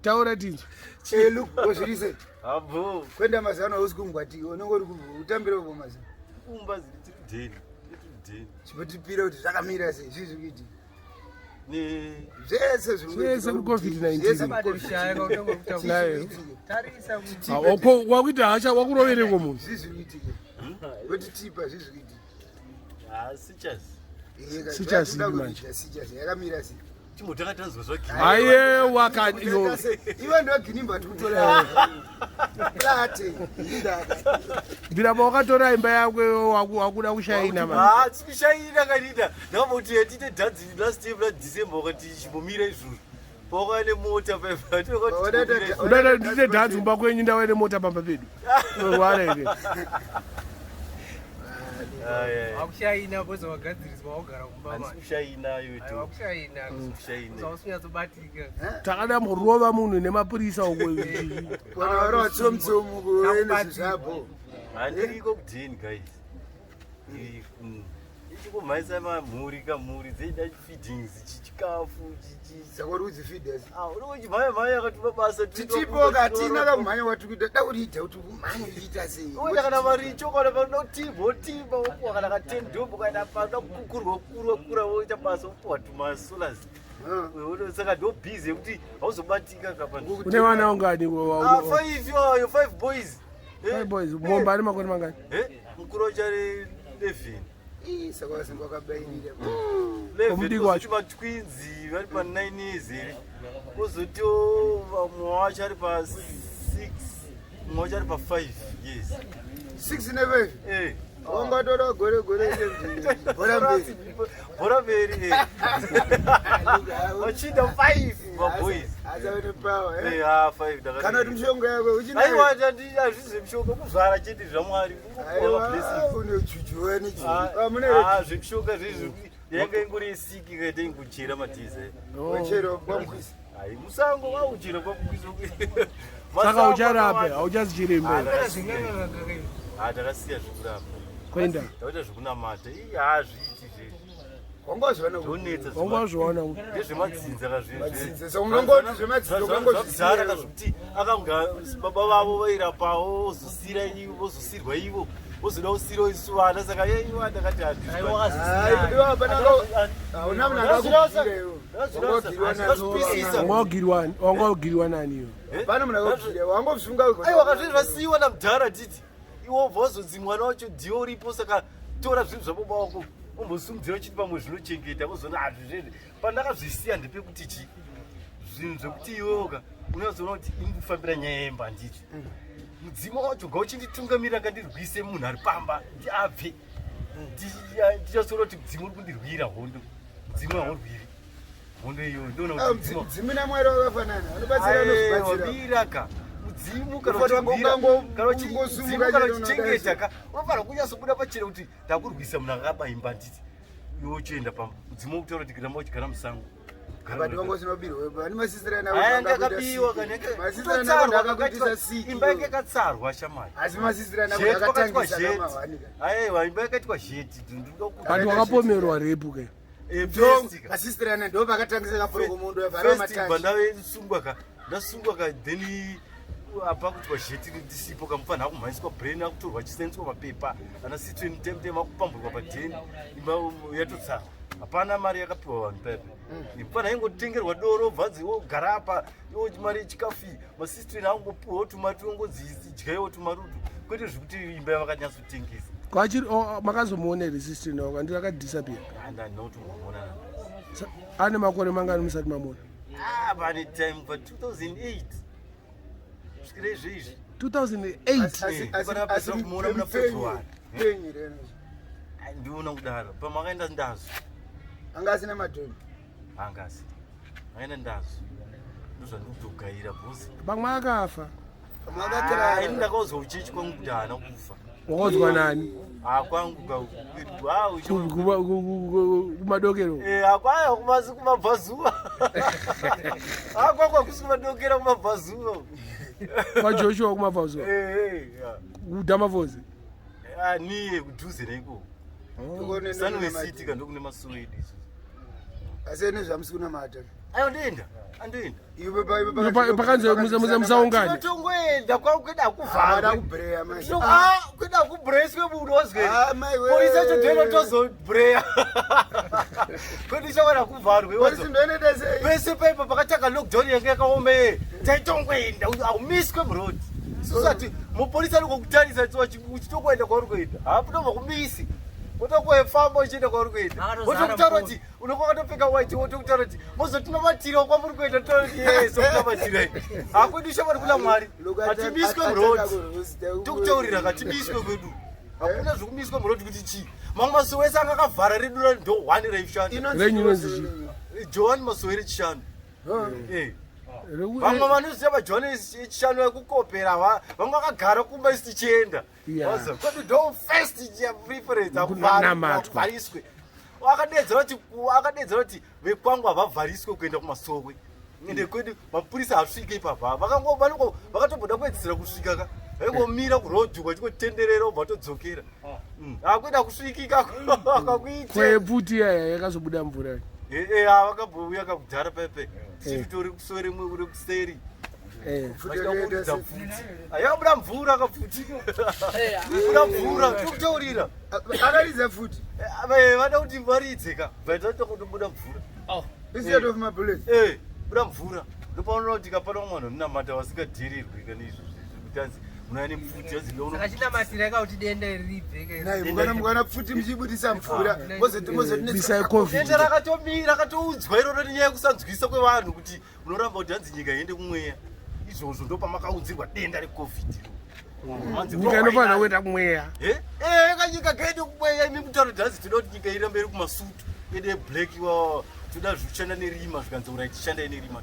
Taura tinzwe. Eh, look, wazvirise. Abo. Kwenda mazano hausi kungwati, unenge uri kutambira uko mazano. Kumba ziri tiri deni. Tiri deni. Chipotipira kuti zvakamira sei, zvii zviri kuitika. Ne Zvese zviri Zvese ku COVID-19. Zvese ku COVID-19. Nayo. Tarisa kuti Ah, wako- Wakuita hasha wakurovereko munhu. Zvii zviri kuitika. Wotitipa zvii zviri kuitika. ah sichas. Eh, ka- Sichazivi zvakuda manje. kuita sichazi yakamira sei. Chimotaka tanzwa zvagini. Ayewa kani yo. Iwe ndiwe ginimba tikutora. Plate. Indaka. Bvira pawakatora imba yako iwe wakuda kushaina manje. Ah, tikushaina kanita. Ndakamboti tiite dhanzi last year muna December wakati chimbomira izvozvo. Pawakauya nemota paipa. Unoda ndite dhanzi kumba kwenyu ndauya nemota pamba pedu. Unorwara here? wakushaina boza wagadziriswa wagara kumba Handisi manje. kushaina Aiwa, yoto. wakushaina Kushaina. zausinyatsobatika Takada murova munhu nemapurisa uko. Wana vari vatsomutsomu kuene zvapo. Handiriko kudheni guys. Ichikumhaisa mamhuri kamhuri dzeida feedings chichikafu chichi. Saka uri kudzifeeders. Ah, unenge mhaya akatuma basa Titipo katina kamhanya watiri kuita da kuriita kuti kumhanya uchiita sei. Unoita kana maricho kana panoda kutimba wotimba wopuwa kana ka 10 dombo kana panoda kukurwa kurwa kura woita basa wopuwa tumasolas. Ah. Saka ndo busy yekuti hauzobatika kapa. Une vana ungani? Ah, five iwayo, five boys. Eh, Five boys. Momba ane makore mangani? Eh, mukuru wacho ari 11. Ii, saka vasinga wakabairira. 11 Mudiki kozoti wacho. matwins vari pa 9 years here. Kozotiwo vamwe wacho ari pa 6, mumwe wacho ari pa 5 years. 6 ne 5. Eh. Wangatora gore gore bhora mberi. Bhora mberi. eh. Vachinda 5 maboys. Asa une power eh. Eh, ah 5 ndakati. Kana kuti mishonga yako uchinayo. Aiwa hazvisi zvemishonga kuzvara chete zvaMwari. Kungopuwa Aiwa blessings. une juju wane juju. Ah, Ah, mune ah, zvemishonga zvezvi yanga ingori yesiki kaita ingochera matiza. wechero kwamkwisi. Ai musango wauchera kwakukwiza. Saka ucharape, hauchazi chiremba. Ah, takasiya zvekurapa. Kuenda. Takuita zvekunamata. Ii hazviiti zvezvi. Wangazviona kuti Zvonetsa. Wanga wazviona. Ndezvemadzinza kazvezvi. Madzinza, saka ungangoti zvemadzinza ungangozvisiya. Zvakudhara kazvekuti akanga baba vavo vairapawo vozosira ivo vozosirwa ivo vozoda kusirawo isu vana saka yeiwa ndakati Ai, iwe hapana hauna munhu akakubvira iwe. Wangagirwa nazo. handizvisisa Wanga wagiriwa wanga wagiriwa nani iwe? Hapana munhu akakubvira. Wangozvifunga aiwa kazvezvi zvasiyiwa namudhara titi iwo ubva wazonzi mwana wacho ndiwe uripo saka tora zvinhu zvababa wako umbosimudzira uchiti pamwe zvinochengeta wozoona hazvizvezvi pandakazvisiya ndepekuti chi zvinhu zvekuti iwewoka unozoona kuti ini kufambira nyaya yemba handiti mudzimu wacho gauchinditungamira ngandirwise munhu ari pamba ndiabve ndichazoona kuti mudzimu uri kundirwira hondo mudzimu haurwiri hondo iyoyo ndoona kuti mudzimu Mudzimu naMwari vakafanana. Vanobatsira vanozvibatsira. wabiraka mudzimu kana Ufanira uchibvira- kungo- kana uchi- kungosumuka mudzimu kana chete uchichengeta ka unofanira kunyatsobuda pachena kuti ndakurwisa munhu akaba imba nditi iwe uchienda pamba mudzimu wokutaura kuti ramba uchigara musango Gara But wanga usina kubirwa. Vane masisira navo. Aya yanga yakabiwa kana Masisira navo akakuitisa siki. imba yanga yakatsarwa shamai Asi masisira navo Zheti kwakaitwa akatangisa zheti kamahwani. aiwa imba yakaitwa zheti ndinoda But wakapomerwa rape ke. kuti Masisira navo ndo vakatangisa kaporokomondo yavhara first matashi. bandasungwa ka ndasungwa ka then apa kutwa zheti ndisipo kamufanha akumhanyiswa brain akutorwa achisainiswa mapepa ana citrin temtem akupamburwa padheni imba yatotsarwa hapana mari yakapiwa vanhu paipa mufana ingotengerwa doro bvanzi wogara apa iwo mari yechikafu iyi masistrin angopiwawo tumari tongonzi idyaiwo tumari utu kwete zvekuti imba yavakanyatsotengesa Kwachiri oh, makazomuona here sister nawo kandi akadisappear. andandinotomboona Ane makore mangani musati mamuona? ah pane time pa 2008 kusvikira izvezvi 2008. Asi asi Pana asi pesa kumuona muna mupenyu. February. Penyu reno. Ai, ndiona kudaro pamakaenda ndazo Anga asina madhoni. angasi akaenda ndazo ndozvandikutogaira bhosi Pamwe akafa. Makakrara. ini ndakauzwa uchechi kwangu kuti haana kufa Wakaudzwa nani? Ah, kwangu Kumadokero. akwaya kumasi kumabvazuva akwangu hakusi kumadokera kumabvazuva KwaJoshua kumabvazuva. Kudamavozi. niye kudhuze neiko sanwesiti ka ndokune masuo edu isusu Asi ene zvamusi kunamata. Ayo ndoenda. Andoenda. Iwe Pakanzi musaungane. Tinotongoenda kwakweda Havada kuvharwa. kubreya manje. Ah, kweda kubhureiswe munhu wazwere. Ah, mai we. Polisi yacho ndoino tozobhureya. Kwedu chawana kuvharwe. Polisi ndoinoita sei? Pese paipa pakatanga lockdown yanga yakaoma taitongoenda aumiswe muroad. Susati mupolisi anokutarisa uchitokuenda kwauri kuenda. Hapunobva kumisi. Wotokuefamba uchienda kwauri kuenda. Akatozara Wotokutaura mukuru. kuti unonga wakatopfeka white wotokutaura kuti mozotinamatirwa kwamuri kuenda totaura kuti yes okunamatirai. Hakwedu shamwari kuna Mwari. Look at Hatimiswe that- muroad. ataka kurosta. Tokutaurira katimiswe kwedu. Hakuna zvekumiswa muroad kuti chii. Mamwe masowe ese anga akavhara redu ndo one raishanda. Inonzi Renyu inonzi chii? chii? John masowe rechishanu. Huh. Eh. Vamwe vanoziva majohn echishanu ekukopera vamwe vakagara kumba isi tichienda. Yeah. Wazo, kwedu ndo first preference Kunamatwa. akuvhariswe. Akadedzera kuti vekwangu havavhariswe kuenda kumasowe. Ende kwedu mapurisa haasvike ipapa. Vakatomboda kuedzesera kusvika ka. Vaingomira kurodhi vachingotenderera vobva vatodzokera. Hakuenda kusvikika kakuite. Kwepfuti yaya yakazobuda mvura. Vakambouya kakudhara pepe. Tichitori kuseri mwe uri kuseri. Eh. Vachida kuridza pfuti. Yakabuda mvura kapfuti. Buda mvura, tokutaurira. Akaridza futi. Vada kuti varidze ka. Vaita tokutobuda mvura. Instead of my bullets. Eh, buda mvura. Ndopaona kuti kapana mwana unonamata vasingadhirirwi kana izvo zvekuti anzi munouya nepfuti anzi ndono. Saka chinamatira ka kuti denda iri ribve Nai, mukana mukana pfuti muchibudisa mvura. Mozoti mozoti Bisai COVID. Denda rakatomira rakatoudzwa iroro nenyaya yekusanzwisa kwevanhu kuti munoramba kuti hanzi nyika iende kumweya. Izvozvo ndopamakaudzirwa denda recovid iro. Hanzi Nyika inofanira kuenda kumweya. Eh, eh, kanyika kaende kumweya imi mutauro kuti hanzi toda kuti nyika irambe iri kumasutu ende black iwawa toda zvikushanda nerima zvikanzi urai tishandai nerima.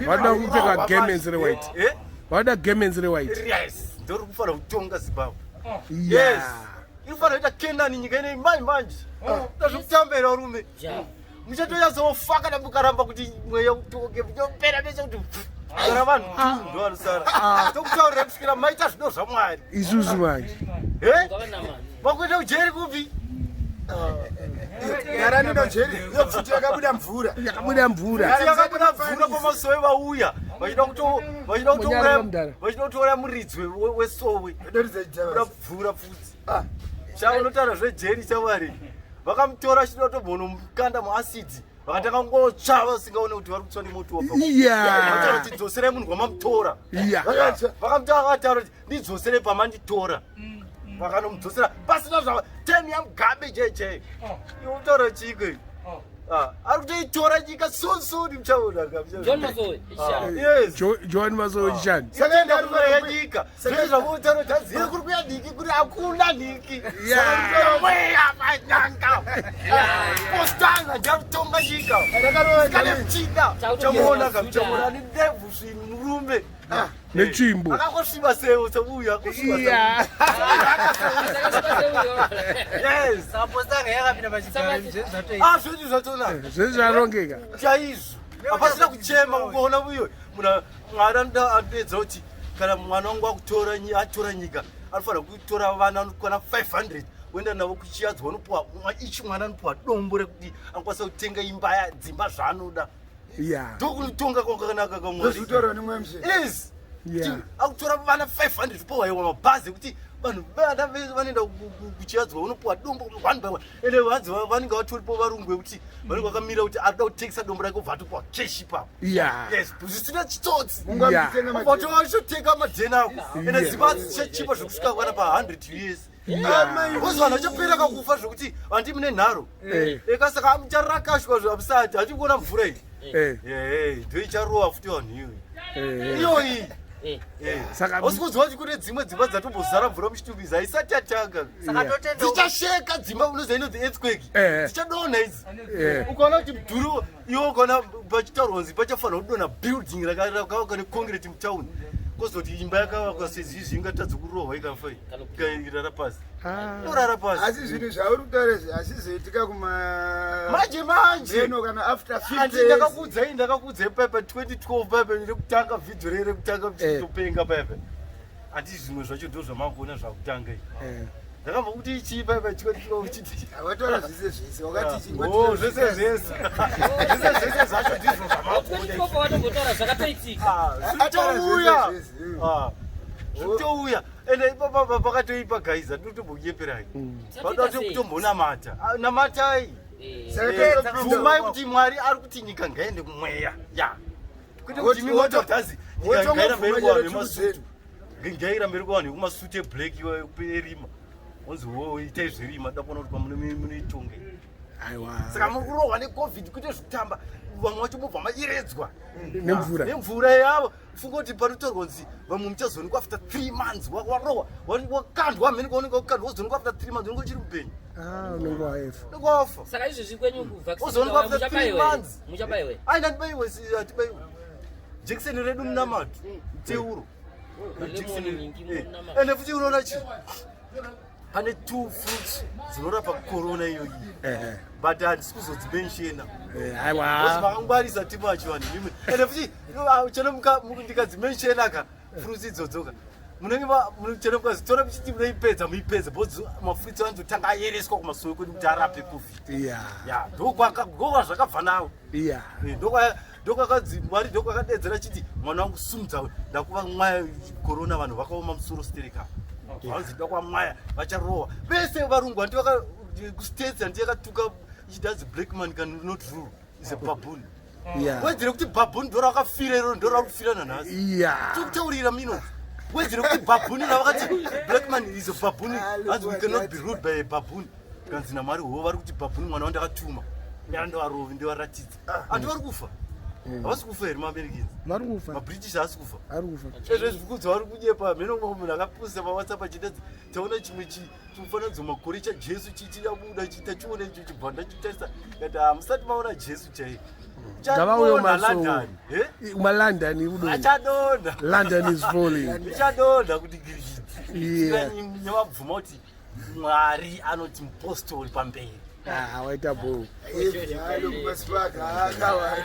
Vada kupfeka garments rewhite. Eh? Vada garments rewhite. Yes, ndori kufanira kutonga Zimbabwe. Yes. Yeah. Inofanira kuita Kenani nyika ineyi manje manje. Tazvekutambera varume. Muchatonyatsofa kana mukaramba kuti mweya utonge muchopera mese kuti pfu. Sara vanhu ndo vanosara. Tokutaurira kusvikira maita zvido zvaMwari. Isusu manje. Eh? Vakuenda kujeri kupi? Gara ndinojeri. Iyo pfuti yakabuda mvura. Yakabuda mvura. Kuti yakabuda mvura pamasowe vauya. Vachida kuto vachida Munyara kutouraya mudhara. vachida kutouraya muridzi wesowe. Doridza Buda chitava. mvura futi. Cha unotaura zvejeri chamwari. Vakamutora achida kutombonomukanda muasidi. Vakatanga kungotsva vasingaone kuti vari kutsva nemoto wabva. Yeah. Kuti dzoserai munhu wamamutora. Yeah. Vakatsva. Vakamutora vakataura kuti ndidzoserei pamanditora. Vakanomudzosera pasina zvava time yaMugabe chaiyo chaiyo. Iwe utaura chiiko iwe? Ah, ari kutoitora nyika soon soon muchaona ka. John Masowe, echishanu. Yes. John Masowe chishanu. Saka enda kuya nyika. Zvese zvamunotaura kuti hanzi kuri kuya nhiki kuri hakuna nhiki. Yeah. Mweya manyanga. Postanga ndakutonga nyika. Rakarova Kane mchinda. Chakuti Chamuona ka Juda. muchamuona ni ndebvu svinu murume. Netsvimbo. Akangosviba sewo seuyu akosviba. Yeah. Yes. Saka postanga yakapinda pachigaro izvezvi zvatoita. Ah zvinhu zvatona. Zvese zvarongeka. Chaizvo. Hapasina kuchema kuona uyo. Muna Mwari anoda anodeedza kuti kana mwana wangu akutora atora nyika anofanira kutora vana anokwana 500 oenda navo kuchiyadzwa unopuwa ichi mwana anopuwa dombo rekuti anokwanisa kutenga imba dzimba zvaanoda. Yeah. Ndokutonga kwakanaka kamwari. Ndozvitaurwa nemweya mutsvene. Yes. Yeah. Akutora vana 500 powa iwa mabhazi ekuti vanhu vana vese vanoenda kuchiyadzwa unopuwa dombo one by one. Ende vanzi vanenge vatoripo varungu vekuti vanenge vakamira kuti arikuda kutengesa dombo rake obva atopuwa cash ipapo. Yeah. Yes, zvisina chitsotsi. Mungu Yeah. amutsenga Obva majeri. wachotenga madhena ako. Ende Yeah. dzimba dzichachipa zvekusvika kwana pa 100 years. Yeah. Because vanhu vachapera kakufa zvekuti handi mune nharo. Eh. Eka saka mucharakashwa zvamusati hachikuona mvura iyi. Eh. Eh, ndoicharowa futi vanhu iyoyi. Eh. Iyoyi. Eh. Saka Hausi kunzwa kuti kune dzimwe dzimba dzatombozara mvura muchitubiza haisati yatanga. Saka Yeah. totenda Dzichasheka dzimba unoziva inonzi earthquake. Eh. Dzichadonha idzi. Eh. Ukaona kuti mudhuri iwe ukaona pachitaurwa kunzi pachafanira kudonha building rakavakwa neconcrete mutown. Kozoti imba yakavakwa sezvizvi ingatadza kurohwa ikafa iyi. Ikairara pasi. Ah. Inorara pasi. Asi zvinhu zvauri kutaura izvi hazvizoitika kuma Manje manje. Eno kana after 50 Andi years. ndakakuudzai ndakakuudzai paipa 2012 paipa rekutanga vhidhio rere rekutanga Eh. topenga paipa. Andi zvimwe zvacho ndo zvamakuona zvakutanga izvi. Eh. Ndakambva kuti chii paipa chikotiwa uchiti Wataura zvese zvese wakati chii? Oh, zvese zvese. Zvese zvese zvacho ndizvo zvamakuda. Ikoko vatombotaura zvakatoitika. Ah, Ataura zvese Zvitouya. zvese. Ah, Zvitouya. Ende ipapa pakatoipa guys, hatitombonyeperai. Vanoda Tatoita sei? kutombonamata. Ah, Namatai. Eh, Saka Eh, topinda- Bvumai kuti Mwari ari kuti nyika ngaende kumweya. Ya. Kwete kuti Woti- imi mototazi nyika ngairambe iri wotongobvuma kuvanhu chero vemasutu. Ngairambe iri kuvanhu vemasutu eblack iwayo erima. Onzi wo itai zverima da kuona kuti pamunoitonge. Aiwa. Saka muri kurohwa neCovid kuite zvekutamba vamwe vacho mobva mairedzwa. Nemvura. Nemvura yavo. Funga kuti panotorwa kunzi vamwe muchazoonekwa after 3 months warohwa wakandwa mhene kwaunenge wakandwa wozoonekwa after 3 months unenge uchiri mupenyu. Ah, unenge waefa. Unenge wafa. Saka izvezvi kwenyu Ozoonekwa after 3 months. muchabaiwe. Ai ndandibaiwe hatibaiwe. Jekiseni redu munamato. Teuro. Lemon nyingi munamato. Ende futi unoona chi pane two fruits dzinorapa corona iyoyi. Ehe. But handisi kuzodzimenshena. Eh, aiwa. Vakangwarisa timu acho vanhu imwe. Ende futi chero ndikadzimenshena ka fruits idzodzoka. Munenge chero mukazitora muchiti munoipedza muipedza because mafruits anozotanga ayereswa kumasowe kwedu kuti arape COVID. Yeah. Ya, ndokwazvakabva nawo. Yeah. Eh, Ndokwakadzi Mwari ndokwakadedzera chiti mwana wangu sumudza ndakuva mwaya corona vanhu vakaoma musoro stereka. Vanzi ndakwamwaya vacharohwa. Vese varungu hanti vaka kustates hanti yakatuka ichiti hanzi black man can not rule is a baboon. Yeah. Wedzere kuti baboon ndo rakafira iro ndo rakufira nanhasi. Yeah. Tokutaurira mino. Wedzere kuti baboon ravakati black man is a baboon. Hanzi we cannot be ruled by a baboon. Kanzi naMwari ho vari kuti baboon mwana wandakatuma. Ndandovarovi ndovaratidza. Hanti vari kufa. Havasi kufa here maAmericans? Vari kufa. MaBritish haasi kufa. Vari kufa. Ezvo zvikudzo vari kunyepa mheno mumwe munhu akapusa paWhatsApp achiti taona chimwe chimufananidzo makore chaJesu chichabuda tachiona icho chibva ndachitarisa kati hamusati maona Jesu chaiye. Ngavauye Chadonha masowe. London. Eh? Malondon ikudonha. Achadonha. London is falling. Ichadonha kuti girigidi. Yeah. Nyamabvuma kuti Mwari anoti mupostori pamberi. Ah, waita bho. Halo, kumasipaka, akawa.